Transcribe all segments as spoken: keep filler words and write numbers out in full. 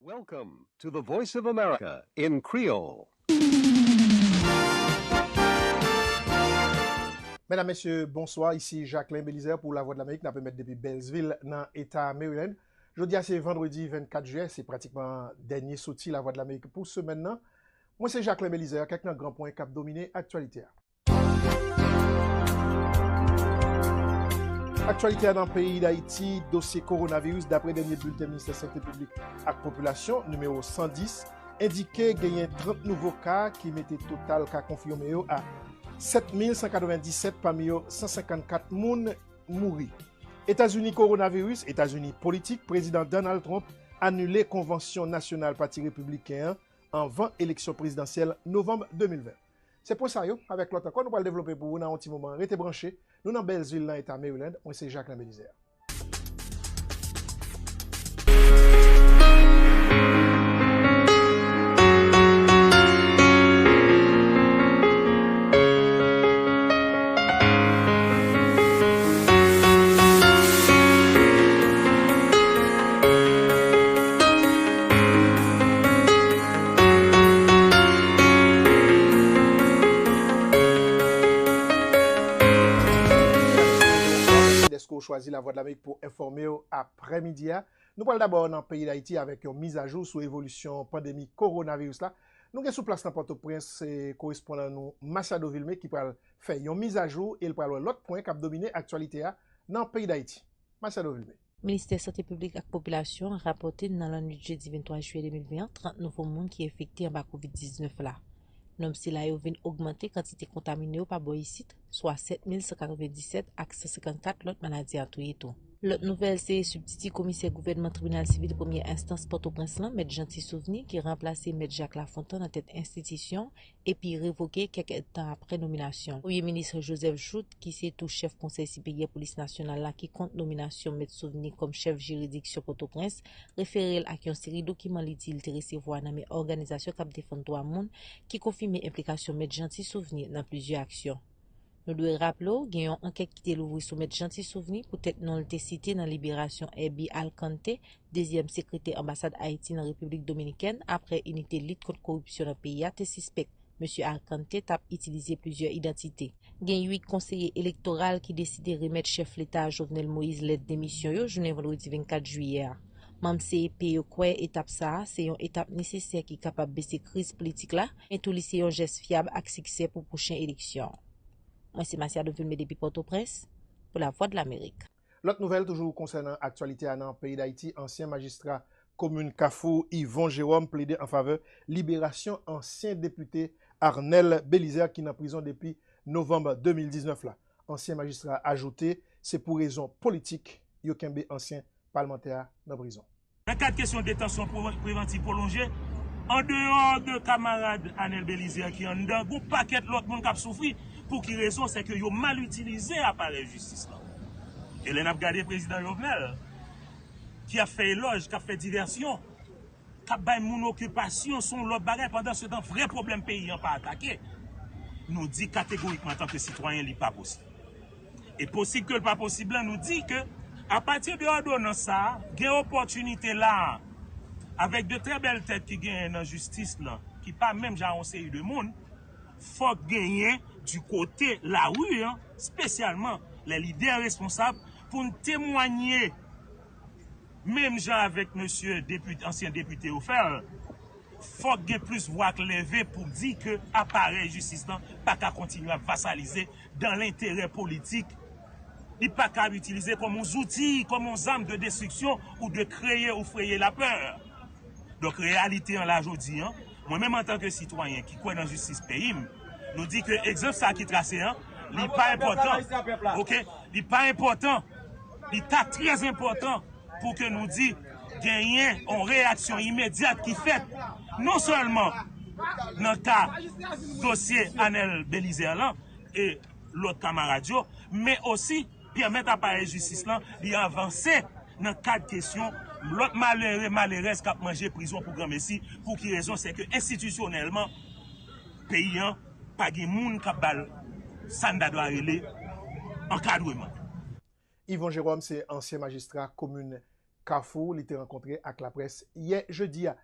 Welcome to the Voice of America in Creole. Medam, mesye, bonswa. Isi Jacquelin Belizaire pou Lavwadlamerik. N ap emèt depi Beltsville, nan eta Maryland. Jodi a se vandredi vennkat jiyè, se pratikman dènye soti Lavwadlamerik pou semèn nan. Mwen se Jacquelin Belizaire, kèk nan gran pwen k ap domine aktyalite a. Aktyalite a nan peyi Dayiti, dosye kowonaviris, daprè dènye bilten Ministè Sante Piblik ak Popilasyon, nimewo san dis, endike genyen trant nouvo ka ki mete total ka konfime yo a sèt mil san katrevenndisèt, pami yo san senkannkat moun mouri. Etazini kowonaviris, Etazini politik, Prezidan Donald Trump anile konvansyon nasyonal Pati Repibliken an anvan eleksyon prezidansyèl novanm de mil ven. Se pwen sa yo, avèk lòt ankò, nou pral devlope pou ou nan yon ti moman. Rete branche, nou nan Beltsville, nan eta Maryland. Mwen se Jacquelin Belizaire. Dèske w chwazi Lavwadlamerik pou enfòme w aprèmidi a. Nou pral dabò nan peyi Dayiti avèk yon mizajou sou evolisyon pandemi kowonaviris la. Nou gen sou plas nan Pòtoprens, se korespondan nou Masiado Vilmé ki pral fè yon mizajou e l pral wè lòt pwen k ap domine aktyalite a nan peyi Dayiti. Masiado Vilmé. Ministè Sante Piblik ak Popilasyon an rapòte nan lannwit jedi venntwa jiyè de mil ven an, trant nouvo moun ki enfekte anba kovid diznèf la. Nonb sila yo vin ogmante kantite kontamine yo pa bò isit, swa sèt mil san katrevenndisèt, ak san senkannkat lòt maladi a touye tou. Lòt nouvèl se sibtiti komisè gouvènman tribinal sivil premyè enstans Pòtoprens lan, mèt Jeanty Souvenir, ki ranplase mèt Jacques Lafontant nan tèt enstitisyon, epi revoke kèk èdtan apre nominasyon l. Premye minis Joseph Jouthe, ki se tou chèf Konsèy Siperyè Polis Nasyonal la, ki kont nominasyon mèt Souvenir kòm chèf jiridiksyon Pòtoprens, refere l ak yon seri dokiman li di l te resevwa nan men òganizasyon k ap defann dwa moun ki konfime enplikasyon mèt Jeanty Souvenir nan plizyè aksyon. Nou dwe raple w, gen yon ankèt ki te louvri sou mèt Jeanty Souvenir poutèt non l te site nan liberasyon Herby Alcante, dezyèm sekretè anbasad Ayiti nan Repiblik Dominikèn, apre inite lit kont koripsyon nan peyi a te sispèk mesye Alcante t ap itilize plizyè idantite. Gen uit konseye elektoral ki deside remèt chèf leta a Jovenel Moïse lèt demisyon yo jounen vandredi vennkat jiyè a. Manm C E P yo kwè etap sa a se yon etap nesesè ki kapab bese kriz politik la, men tou li se yon jès fyab ak siksè pou pwochen eleksyon. Mwen se Masiado Vilmé depi Pòtoprens, pou Lavwadlamerik. Lòt nouvèl toujou konsènan aktyalite a nan peyi Dayiti, ansyen majistra komin Kafou, Yvon Jérôme, plede an favè liberasyon ansyen depite Arnel Bélizaire ki nan prizon depi novanm de mil diznèf la. Ansyen majistra a ajoute se pou rezon politik yo kenbe ansyen palmantè a nan prizon. Nan kad kesyon detansyon pre- prevantiv pwolonje, andeyò de kamarad Arnel Bélizaire ki anndan, gon pakèt lòt moun k ap soufri. Pou ki rezon? Se ke yo mal itilize aparèy jistis lan. E lè n ap gade prezidan Jovenel, ki ap fè elòj, k ap fè divèsyon, k ap bay moun okipasyon, se yon lòt bagay, pandan se tan vrè pwoblèm peyi an pa atake. Nou di kategorikman antanke sitwayen li pa posib. E posib ke l pa posib lan, nou di ke apati de òdonans sa a, gen opòtinite la a, avèk de trè bèl tèt ki genyen nan jistis lan, ki pa menm jan yon seri de moun, fòk genyen di kote lari an, espesyalman lè lidè responsab, pou n temwanye, menm jan avèk mesye depite, ansyen depite yo fè l, fòk gen plis vwa k leve pou di ke aparèy jistis lan pa ka kontinye ap vasalize dan lenterè politik. Li pa ka ap itilize kòm yon zouti, kòm yon zam de destriksyon ou de kreye ou freye lapè. Donk, reyalite an la jodi an, mwen menm antanke sitwayen ki kwè nan jistis peyi m, nou di ke egzanp sa ki trase an, li pa enpòtan. Oke? Li pa enpòtan. Li ta trè enpòtan pou ke nou di genyen yon reyaksyon imedyat ki fèt, non sèlman nan ka dosye Arnel Bélizaire lan e lòt kamarad yo, men osi pèmèt aparèy jistis lan li avanse nan kad kesyon lòt malere, malerèz k ap manje prizon pou granmesi. Pou ki rezon? Se ke enstitisyonèlman, peyi an pa gen moun k ap ba l sa n ta dwa rele ankadreman. Yvon Jérôme se ansyen majistra komin Kafou li te rankontre ak laprès yè jedi a.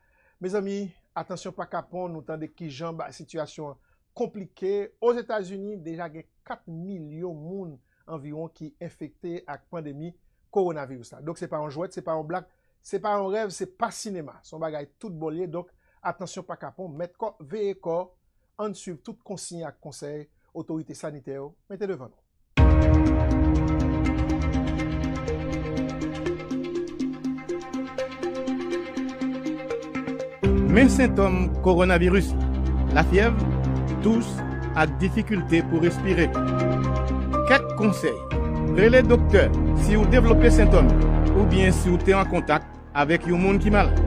Mezanmi, atansyon pa kapon, nou tande kijan ba sitiyasyon an konplike. Ozetazini, deja gen kat milyon moun anviwon ki enfekte ak pandemi kowonaviris la. Donk, se pa yon jwèt, se pa yon blag, se pa yon rèv, se pa sinema. Se yon bagay tout bò l ye. Donk, atansyon pa kapon, mèt kò, veye kò, ann swiv tout konsiy ak konsèy otorite sanitè yo mete devan nou. Men sentòm kowonaviris: lafyèv, tous ak difikilte pou respire. Kèk konsèy: rele doktè si w devlope sentòm yo oubyen si w te an kontak avèk yon moun ki malad.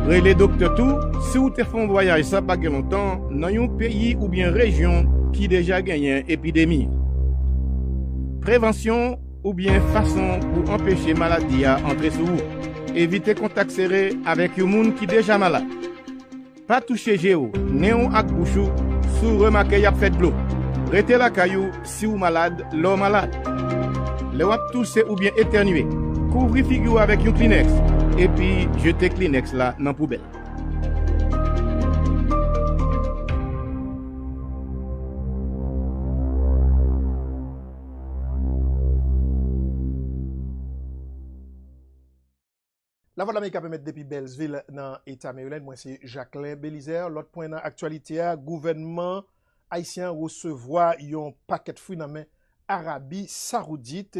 Rele doktè tou si w te fè yon vwayaj sa pa gen lontan nan yon peyi oubyen rejyon ki deja genyen epidemi. Prevansyon oubyen fason pou anpeche maladi a antre sou ou. Evite kontak sere avèk yon moun ki deja malad. Pa touche je w, nen w ak bouch ou si w remake y ap fè dlo. Rete lakay ou si w malad lè w malad. Lè w ap touse oubyen etènye, kouvri figi w avèk yon klinèks, epi jete klinèks la nan poubèl. Lavwadlamerik ap emèt depi Bèlsvil nan Eta Maryland. Mwen se Jacquelin Belizaire. Lòt pwen nan aktyalite a, gouvènman ayisyen an resevwa yon pakèt fwi nan men Arabi Sawoudit,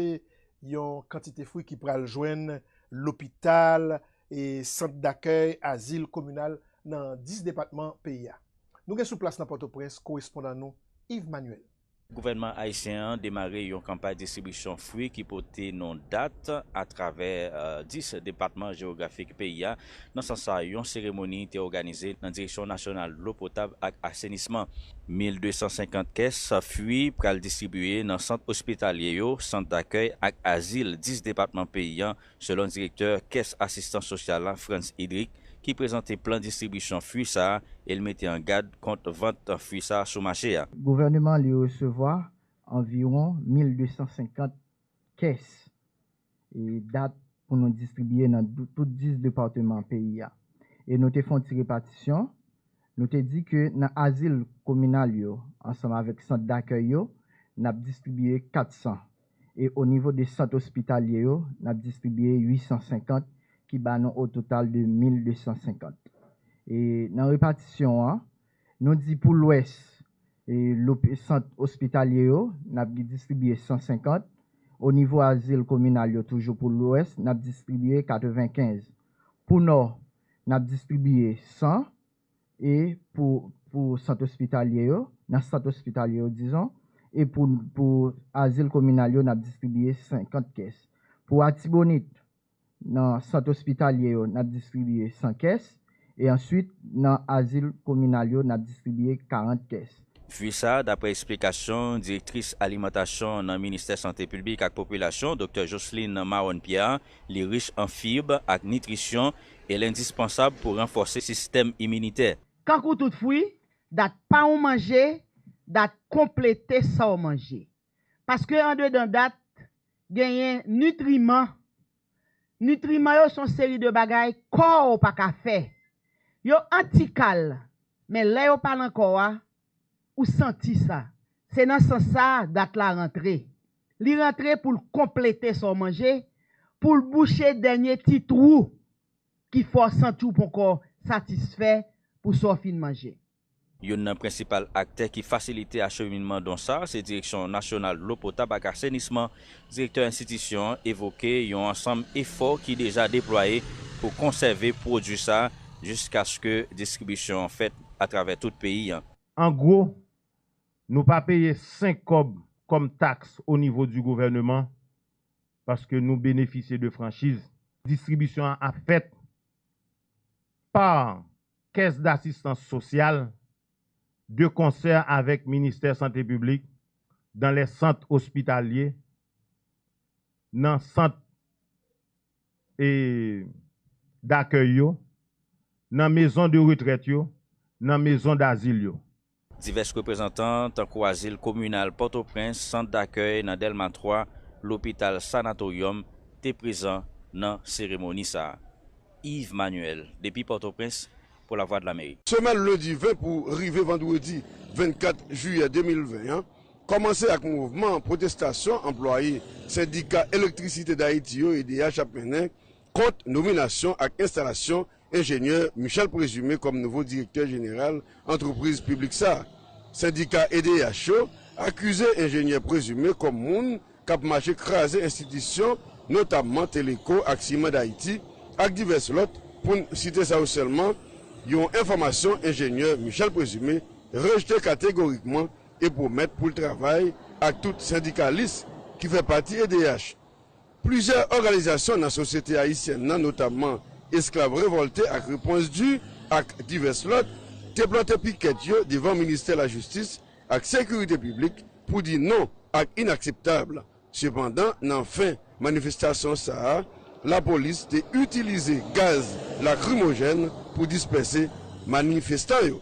yon kantite fwi ki pral jwenn lopital, e sant dakèy, azil kominal nan dis depatman peyi a. Nou gen sou plas nan Pòtoprens korespondan nou Yves Manuel. Gouvènman ayisyen an demare yon kanpay distribisyon fwi ki pote non dat atravè, eh, dis depatman jewografik peyi a. Nan sans sa, yon seremoni te òganize nan Direksyon Nasyonal Dlo Potab ak Asenisman. Mil de san senkant kès fwi pral distribiye nan sant ospitalye yo, sant dakèy ak azil dis depatman peyi a, selon direktè Kès Asistans Sosyal la, Frantz Idric, ki prezante plan distribisyon fwi sa a e l mete an gad kont vant fwi sa a sou mache a. Gouvènman li resevwa anviwon mil de san senkant kès e dat pou nou distribiye nan dou- tout dis depatman peyi a. E nou te fè yon ti repatisyon. Nou te di ke nan azil kominal yo, ansanm avèk sant dakèy yo, n ap distribiye kat san. E o nivo de sant ospitalye yo, n ap distribiye uit san senkant, ki ba nou o total de mil de san senkant. E nan repatisyon an, nou di pou Lwès, e lop- sant ospitalye yo, n ap distribiye san senkant. O nivo azil kominal yo, toujou pou Lwès, n ap distribiye katrevenkenz. Pou Nò, n ap distribiye san, e pou, pou sant ospitalye yo, nan sant ospitalye yo, dizon, e pou, pou azil kominal yo, n ap distribiye senkant kès. Pou Atibonit, nan sant ospitalye yo, n ap distribiye san kès, e answit, nan azil kominal yo, n ap distribiye karant kès. Fwi sa, daprè eksplikasyon direktris alimantasyon nan Ministè Sante Piblik ak Popilasyon, Doktè Jocelyne Maronne Pierre, li rich an fib ak nitrisyon e l endispansab pou ranfòse sistèm iminitè. Kankou tout fwi, dat pa w manje, dat konplete sa w manje. Paske andedan dat, genyen nitriman. Nitriman yo se yon seri de bagay kò w pa ka fè. Yo antikal, men lè yo pa nan kò a, ou santi sa. Se nan sans sa dat la rantre. Li rantre pou l konplete sa w manje, pou l bouche dènye ti twou ki fè w santi w poko satisfè pou sa w fin manje. Youn nan prensipal aktè ki fasilite acheminman don sa a se Direksyon Nasyonal Dlo Potab ak Asenisman. Direktè enstitisyon an evoke yon ansanm efò ki deja deplwaye pou konsève pwodui sa a jiskaske distribisyon an fèt atravè tout peyi a. An gwo, nou pa peye senk kòb kòm taks o nivo di gouvèneman, paske nou benefisye de franchiz. Distribisyon an ap fèt pa Caisse d'Assistance Sociale, de concert avec Ministère Santé Publique, dans les centres hospitaliers, nan sant, e, dakèy yo, nan maison de retraite yo, nan maison d'asile yo. Divès reprezantan, tankou azil kominal Pòtoprens, sant dakèy nan Dèlma twa, lopital Sanatoryòm, te prezan nan seremoni sa a. Yves Manuel, depi Pòtoprens, pou Lavwadlamerik. Semèn lendi ven pou rive vandredi vennkat jiyè de mil ven an, kòmanse ak mouvman pwotestasyon anplwaye Sendika Elektrisite Dayiti yo, E D H, ap mennen kont nominasyon ak enstalasyon enjenyè Michel Présumé kòm nouvo direktè jeneral antrepriz piblik sa a. Sendika E D H yo akize enjenyè Présumé kòm moun k ap mache kraze enstitisyon, notamman Teleko ak Siman Dayiti, ak divès lòt, pou n site sa yo sèlman, yon enfòmasyon enjenyè Michel Présumé rejte kategorikman e pwomèt pou l travay ak tout sendikalis ki fè pati E D H. Plizyè òganizasyon nan sosyete ayisyèn nan, notamman Esklav Revòlte ak Repons Di ak divès lòt, te plante pikèt yo devan Ministè Lajistis ak Sekirite Piblik pou di non ak inakseptab. Sepandan, nan fen manifestasyon sa a, lapolis te itilize gaz lakrimojèn pou dispèse manifestan yo.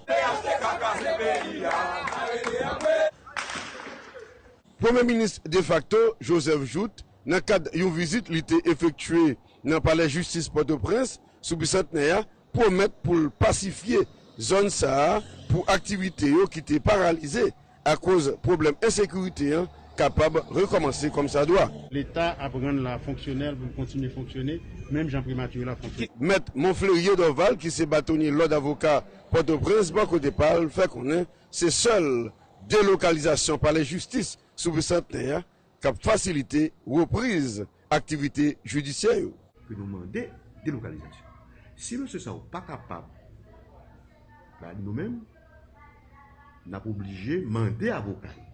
Premye minis defakto Joseph Jouthe, nan kad yon vizit li te efektye nan Palè Jistis Pòtoprens sou Bisantnè a, pwomèt pou l pasifye zòn sa a pou aktivite yo ki te paralize akoz pwoblèm ensekirite an kapab rekòmanse kòmsadwa. Leta ap rann la fonksyonèl pou l kontinye fonksyone, menm jan Primati la fonksyone. Mèt Monflerier Dorval, ki se batonye lòd avoka Pòtoprens, bò kote pa l, fè konnen se sèl delokalizasyon Palè Jistis sou Bisantnè a k ap fasilite repriz aktivite jidisyè yo. Ke nou mande delokalizasyon. Si mesye sa yo pa kapab, ba nou menm, n ap oblije mande avoka yo.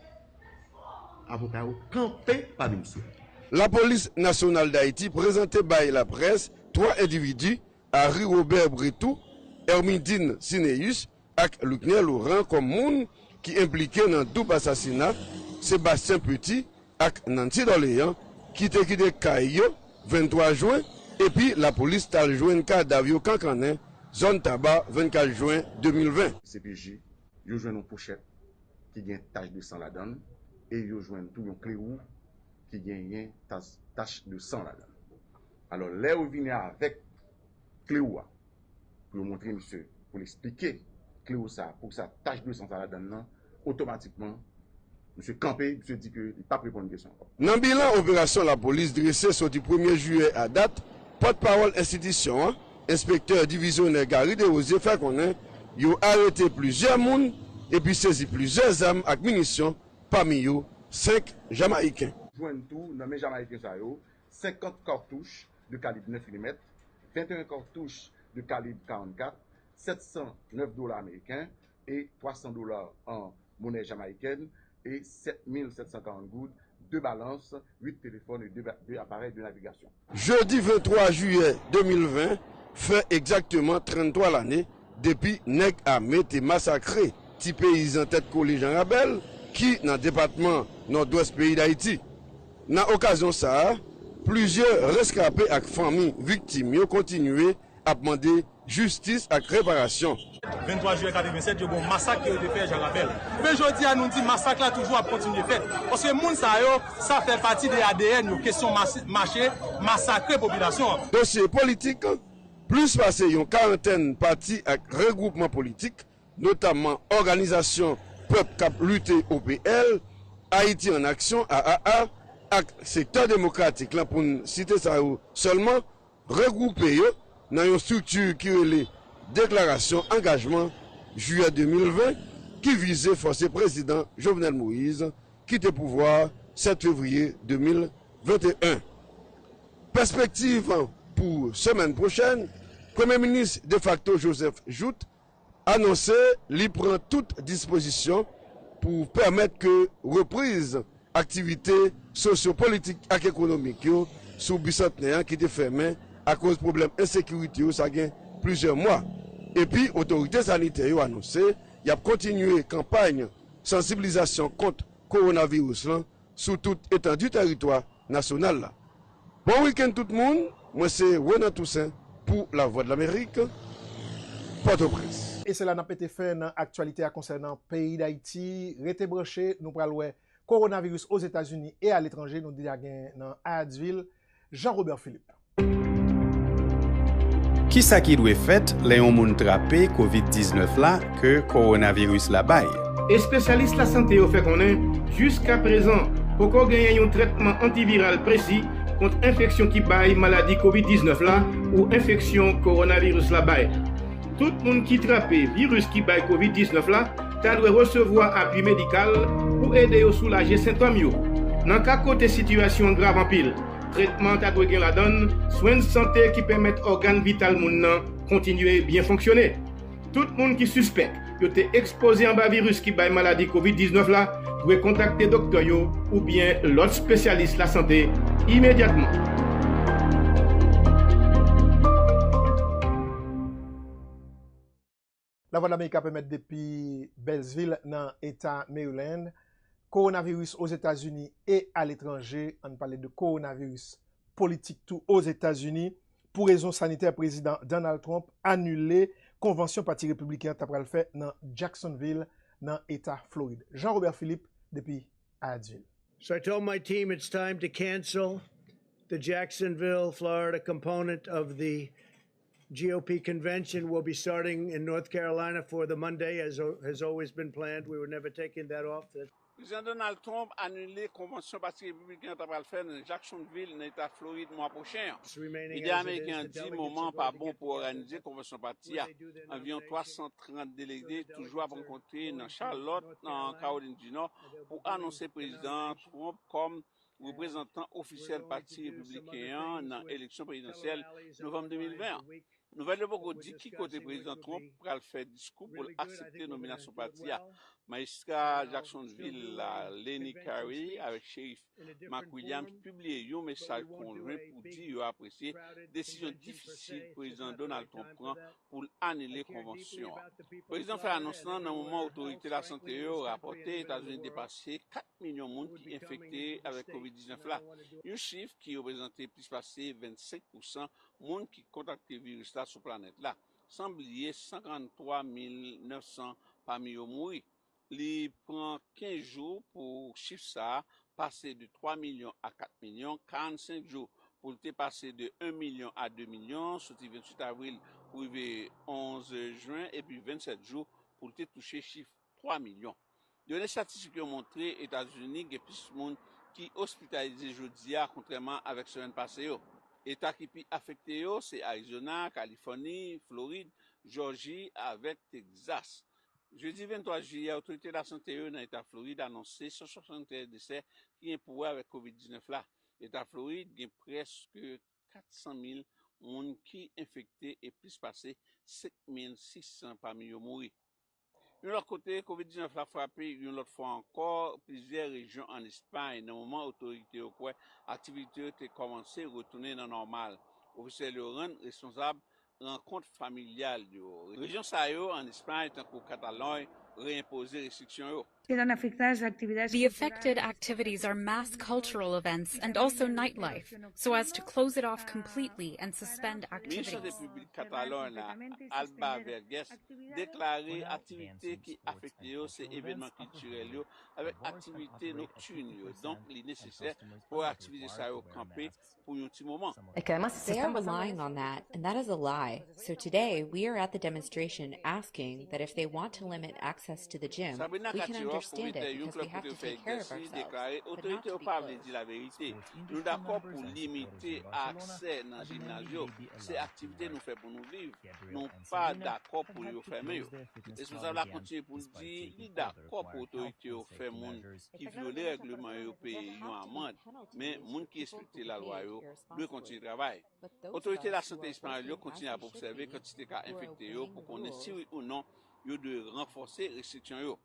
Avoka yo kanpe pa minisyon. Lapolis Nasyonal Dayiti prezante bay laprès twa endividi, Harry Robert Bretou, Hermidine Cinéus ak Lucner Laurent, kòm moun ki enplike nan doub asasina Sébastien Petit ak Nancy Dorléan, ki te kite kay yo venntwa jen, epi lapolis t al jwenn kadav yo kankannen zòn Taba vennkat jen de mil ven. C P J, yo jwenn yon pochèt ki gen tach de san ladan l e yo jwenn tou yon kle wou ki genyen tach, tach de san ladan l. Alò, lè yo vini avèk kle wou a pou yo montre misye, pou l eksplike kle wou sa a, poukisa tach de san sa ladan l nan, otomatikman, misye kanpe, misye di ke li p ap reponn kesyon ankò. Nan bilan operasyon lapolis drese soti premye jiyè a dat, pòtpawòl enstitisyon an, enspektè divizyonè Gary Desrosiers, fè konnen yo arete plizyè moun epi sezi plizyè zam ak minisyon, pami yo senk Jamayiken. Jwenn tou nan men Jamayiken sa yo senkant katouch de kalib nèf milimèt, venteyen katouch de kalib karannkat, sèt san nèf dola ameriken e twa san dola an monè jamayikèn e sèt mil sèt san karant goud, de balans, uit telefòn e de, de aparèy de navigasyon. Jedi venntwa jiyè de mil ven fè egzakteman tranntwa lane depi nèg ame te masakre ti peyizan tèt kole Jan Rabèl ki nan depatman Nòdwès peyi Dayiti. Nan okazyon sa a, plizyè reskape ak fanmi viktim yo kontinye ap mande jistis ak reparasyon. Venntwa jiyè katrevennsèt, yo gen yon masak ke yo te fè Jan Rabèl. Men jodi a, nou di masak la toujou ap kontinye fèt. Paske moun sa yo, sa fè pati de A D N yo, kesyon mache masakre popilasyon an. Dosye politik, plis pase yon karantèn pati ak regwoupman politik, notamman Òganizasyon Pèp k ap Lite, O P L, Ayiti an Aksyon, A A A, ak Sektè Demokratik la, pou n site sa yo sèlman, regwoupe yo nan yon estrikti ki rele Deklarasyon Angajman jiyè de mil ven, ki vize fòse Prezidan Jovenel Moïse kite pouvwa a sèt fevriye de mil venteyen. Pèspektiv pou semèn pwochèn, Premye Minis defakto Joseph Jouthe anonse li pran tout dispozisyon pou pèmèt ke repriz aktivite sosyo-politik ak ekonomik yo sou Bisantnè an ki te fèmen akoz pwoblèm ensekirite yo sa gen plizyè mwa. Epi otorite sanitè yo anonse y ap kontinye kanpay sansibilizasyon kont kowonaviris lan sou tout etandi tèritwa nasyonal la. Bon wikenn tout moun, mwen se Renan Toussaint pou Lavwadlamerik, Pòtoprens. E se la n ap mete fen nan aktyalite a konsènan peyi Dayiti. Rete branche, nou pral wè kowonaviris Ozetazini e aletranje, nou deja gen nan Hyattsville, Jean Robert Philippe. Kisa ki dwe fèt lè yon moun trape kovid diznèf la ke kowonaviris la bay? Espesyalis lasante yo fè konnen, jiskaprezan, poko genyen yon trètman antiviral presi kont enfeksyon ki bay maladi kovid diznèf la ou enfeksyon kowonaviris la bay. Tout moun ki trape viris ki bay kovid diznèf la ta dwe resevwa apui medikal pou ede yo soulaje sentòm yo. Nan ka kote sitiyasyon an grav anpil, tretman ta dwe gen ladan l swen sante ki pèmèt ògàn vital moun nan kontinye byen fonksyone. Tout moun ki sispèk yo te ekspoze anba viris ki bay maladi kovid diznèf la dwe kontakte doktè yo oubyen lòt espesyalis lasante imedyatman. Lavwadlamerik ap emèt depi Beltsville nan eta Maryland. Kowonaviris Ozetazini e aletranje, ann pale de kowonaviris politik tou Ozetazini. Pou rezon sanitè, Prezidan Donald Trump anile konvansyon Pati Repibliken an ta pral fè nan Jacksonville, nan eta Florid. Jean Robert Philippe, depi Hyattsville. So I told my team it's time to cancel the Jacksonville, Florida component of the G O P convention. Will be starting in North Carolina for the Monday, as o- has always been planned. We were never taking that off. The Prezidan Donald Trump anile konvansyon Pati Repibliken an ta pral fè nan Jacksonville, nan eta Florid, mwa pwochen an. Medya ameriken an di moman an pa bon pou òganize konvansyon pati a. Anviwon twa san trant delege toujou ap rankontre nan Charlotte, nan Kawolin di Nò, pou anonse Prezidan Trump kòm reprezantan ofisyèl Pati Repibliken an nan eleksyon prezidansyèl novanm de mil ven an. Nouvèl yo poko di ki kote Prezidan Trump pral fè diskou pou l aksepte nominasyon pati a. Majistra Jacksonville la, Lenny Carey, avèk cherif Mark Williams pibliye yon mesaj konjwen pou di yo apresye desizyon difisil Prezidan Donald Trump pran pou l anile konvansyon an. Prezidan fè anons lan nan moman otorite lasante yo rapòte Etazini depase kat milyon moun ki enfekte avèk kovid diznèf la, yon chif ki reprezante plis pase vennsenk pousan moun ki kontrakte viris la sou planèt la, san bliye san karanntwa mil nèf san pami yo mouri. Li pran kenz jou pou chif sa a pase de twa milyon a kat milyon, karannsenk jou pou l te pase de en milyon a de milyon, soti venntuit avril pou rive onz jen, epi vennsèt jou pou l te touche chif twa milyon. Done estatistik yo montre Etazini gen plis moun ki ospitalize jodi a, kontrèman avèk semèn pase yo. Eta ki pi afekte yo se Arizona, Kalifòni, Florid, Jòji avèk Tegzas. Jedi venntwa jiyè, otorite lasante yo nan eta Florid anonse san swasanntèz desè ki gen pou wè avèk kovid diznèf la. Eta Florid gen prèske kat san mil moun ki enfekte e plis pase senk mil sis san pami yo mouri. Yon lòt kote, kovid diznèf la frape yon lòt fwa ankò plizyè rejyon ann Espay, nan moman otorite yo kwè aktivite yo te kòmanse retounen nan nòmal. Ofisyèl yo rann responsab rankont familyal yo. Rejyon sa yo ann Espay, tankou Katalòy, reyinpoze restriksyon yo. Quedan afectadas las actividades The affected activities are mass cultural events and also nightlife, so as to close it off completely and suspend Minis Sante activities. Piblik Katalòy la, Alba Vergés, deklare aktivite ki afekte yo se evènman kiltirèl yo avèk aktivite noktin yo. Donk, li nesesè pou aktivite sa yo kanpe pou yon ti moman. They are relying on that, and that is a lie. So today, we are at the demonstration asking that if they want to limit access to the gym, Sabrina we can Katirov, understand it because we have to take care of ourselves, but not to be closed. Otorite yo pa vle di laverite. Nou dakò pou limite aksè nan jimnaz yo. Se aktivite nou fè pou nou viv. Nou pa dakò pou yo fèmen yo. Responsab la kontinye pou l di li dakò pou otorite yo fè moun ki vyole règleman yo peye yon amann, men moun ki respekte lalwa yo dwe kontinye travay. Otorite lasante espanyòl yo kontinye ap obsève kantite ka enfekte yo pou konnen si wi ou non yo dwe ranfòse restriksyon yo.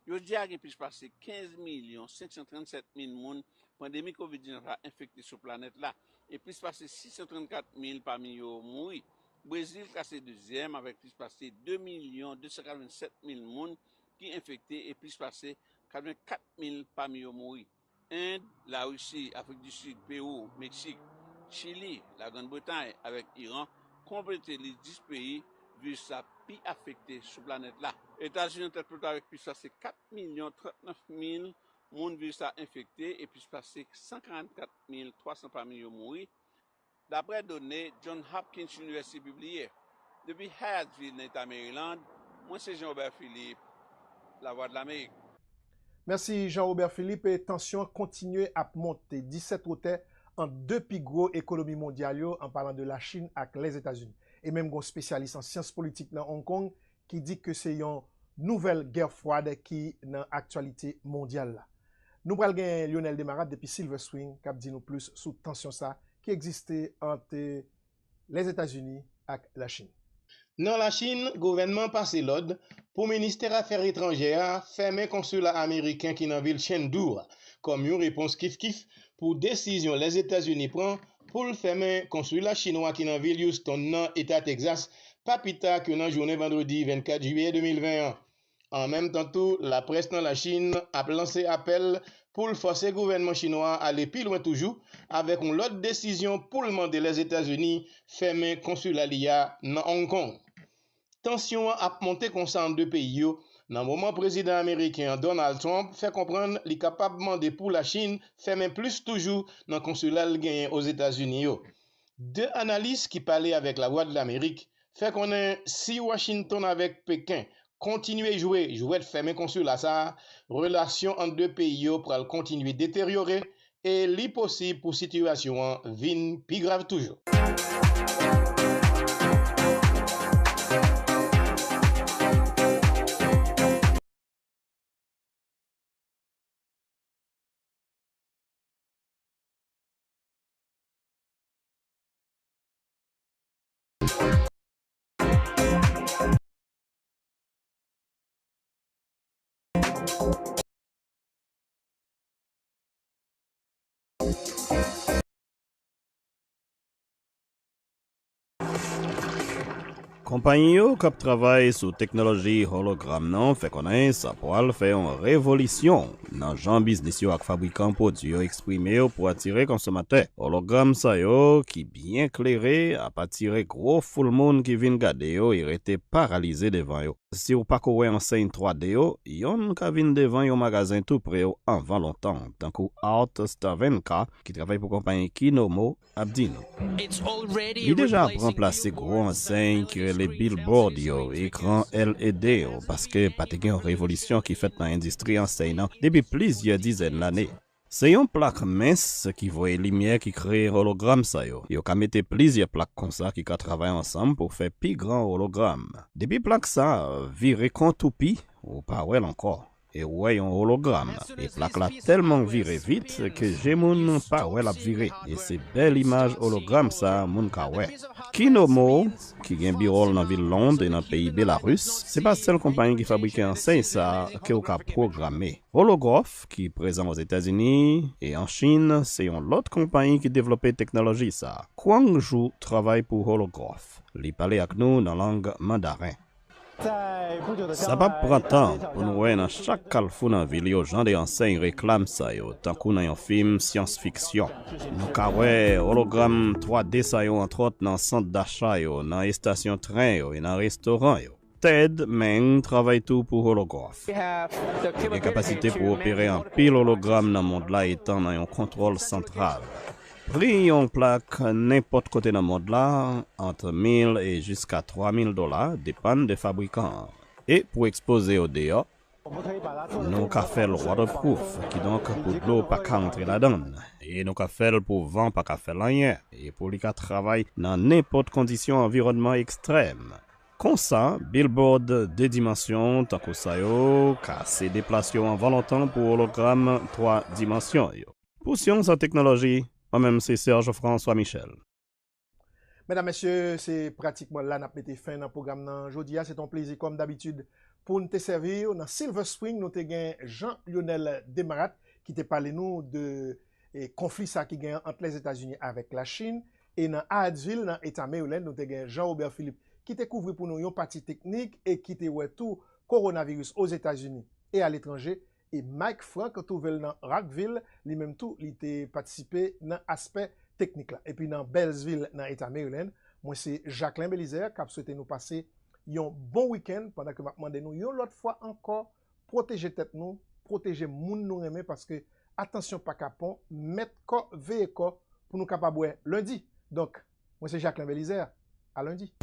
Jodi a, gen plis pase kenz milyon senk san trannsèt mil moun pandemi kovid diznèf la enfekte sou planèt la, e plis pase sis san trannkat mil pami yo mouri. Brezil klase dezyèm avèk plis pase de milyon de san katrevennsèt mil moun ki enfekte e plis pase katrevenkat mil pami yo mouri. End, Larisi, Afrik di Sid, Pewou, Meksik, Chili, Lagrann Bretay avèk Iran konplete lis dis peyi viris la pi afekte sou planèt la. Etazini an tèt peloton avèk plis pase kat milyon trannèf mil moun viris la enfekte e plis pase san karannkat mil twa san pami yo mouri. Daprè done John Hopkins University pibliye, depi Hyattsville nan eta Maryland, mwen se Jean Robert Philippe, Lavwadlamerik. Mèsi Jean Robert Philippe. Tansyon an kontinye ap monte disèt wotè ant de pi gwo ekonomi mondyal yo, an palan de Lachin ak Lèzetazini. E menm gon espesyalis an syans politik nan Hong Kong ki di ke se yon nouvèl gè fwad ki nan aktyalite mondyal la. Nou pral gen Lionel Desmarattes depi Silver Spring k ap di nou plis sou tansyon sa ki egziste ant Lèzetazini ak Lachin. Nan Lachin, gouvènman pase lòd pou ministè afè etranjè a fèmen konsila ameriken ki nan vil Chengdu a, kòm yon repons kifkif pou desizyon Lèzetazini pran pou l fèmen konsila chinwa ki nan vil Houston nan eta Texas pa pita ke nan jounen vandredi vennkat jiyè de mil ven an. An menm tan tou, laprès nan Lachin ap lanse apèl pou l fòse gouvènman chinwa a ale pi lwen toujou avèk yon lòt desizyon pou l mande Lèzetazini fèmen konsila li a nan Hong Kong. Tansyon an ap monte konsa ant de peyi yo, nan moman prezidan ameriken an, Donald Trump, fè konprann li kapab mande pou Lachin fèmen plis toujou nan konsila l genyen Ozetazini yo. De analis ki pale avèk Lavwadlamerik fè konnen si Washington avèk Peken kontinye jwe jwèt fèmen konsila sa a, relasyon ant de peyi yo pral kontinye deteryore e li posib pou sitiyasyon an vin pi grav toujou. Konpayi yo k ap travay sou teknoloji hologram nan fè konnen sa pwal fè yon revolisyon nan jan biznis yo ak fabrikan pwodui yo eksprime yo pou atire konsomatè. Hologram sa yo, ki byen klere, ap atire gwo foul moun ki vin gade yo e rete paralize devan yo. Si w pako wè ansèy twa D yo, yonn ka vin devan yon magazen tou pre w anvan lontan, tankou Art Stavenka, ki travay pou konpayi Kinomo, ap di nou. Li deja ap ranplase gwo ansèy ki rele billboard yo, ekran L E D yo, paske pa te gen yon revolisyon ki fèt nan endistri ansèy nan depi plizyè dizèn lane. Se yon plak mens ki voye limyè ki kreye hologram sa yo. Yo ka mete plizyè plak konsa ki ka travay ansanm pou fè pi gran hologram. Depi plak sa vire kon toupi, ou pa wè l ankò. E ou wè yon hologram. E plak la tèlman vire vit ke je moun pa wè l ap vire. E se bèl imaj hologram sa moun ka wè. Kinomo, ki gen biwo l nan vil Lond e nan peyi Belarus, se pa sèl konpayi ki fabrike ansèy sa ke w ka pwograme. Hologrof, ki prezan Ozetazini e an Chin, se yon lòt konpayi ki devlope teknoloji sa. Kwang Zhu travay pou Hologrof. Li pale ak nou nan lang mandaren. Sa p ap pran tan pou nou wè nan chak kalfou nan vil yo jan de ansèy reklam sa yo, tankou nan yon fim syans fiksyon. Nou ka wè hologram twa D sa yo, antwòt, nan sant dacha yo, nan estasyon tren yo e nan restoran yo. Ted Meng travay tou pou Hologrof. Li gen kapasite pou opere anpil hologram nan mond la etan nan yon kontwòl santral. Pri yon plak nenpòt kote nan mond la, ant mil e jiska twa mil dola, depann de fabrikan an. E pou ekspoze yo deyò, nou ka fè l waterproof, kidonk pou dlo pa ka antre ladan l. E nou ka fè l pou van pa ka fè l anyen, e pou li ka travay nan nenpòt kondisyon anviwònman ekstrèm. Konsa, billboard de dimansyon tankou sa yo ka sede plas yo anvan lontan pou hologram twa dimansyon yo. Pou Syans ak Teknoloji, mwen menm se Serge François Michel. Medam, mesye, se pratikman la n ap mete fen nan pwogram nan jodi a. Se t on plezi, kòm dabitid, pou n te sèvi w. Nan Silver Spring, nou te gen Jean Lionel Desmarattes ki te pale nou de, e, konfli sa ki gen ant Lèzetazini avèk Lachin. E nan Hyattsville, nan eta Maryland, nou te gen Jean Robert Philippe ki te kouvri pou nou yon pati teknik e ki te wè tou kowonaviris Ozetazini e aletranje. E Mike Frank twouve l nan Rockville, li menm tou, li te patisipe nan aspè teknik la. Epi nan Beltsville, nan eta Maryland, mwen se Jacquelin Belizaire k ap swete nou pase yon bon wikenn, pandan ke m ap mande nou yon lòt fwa ankò, pwoteje tèt nou, pwoteje moun nou renmen, paske atansyon pa kapon, mèt kò, veye kò, pou nou kapab wè lendi. Donk, mwen se Jacquelin Belizaire. A lendi.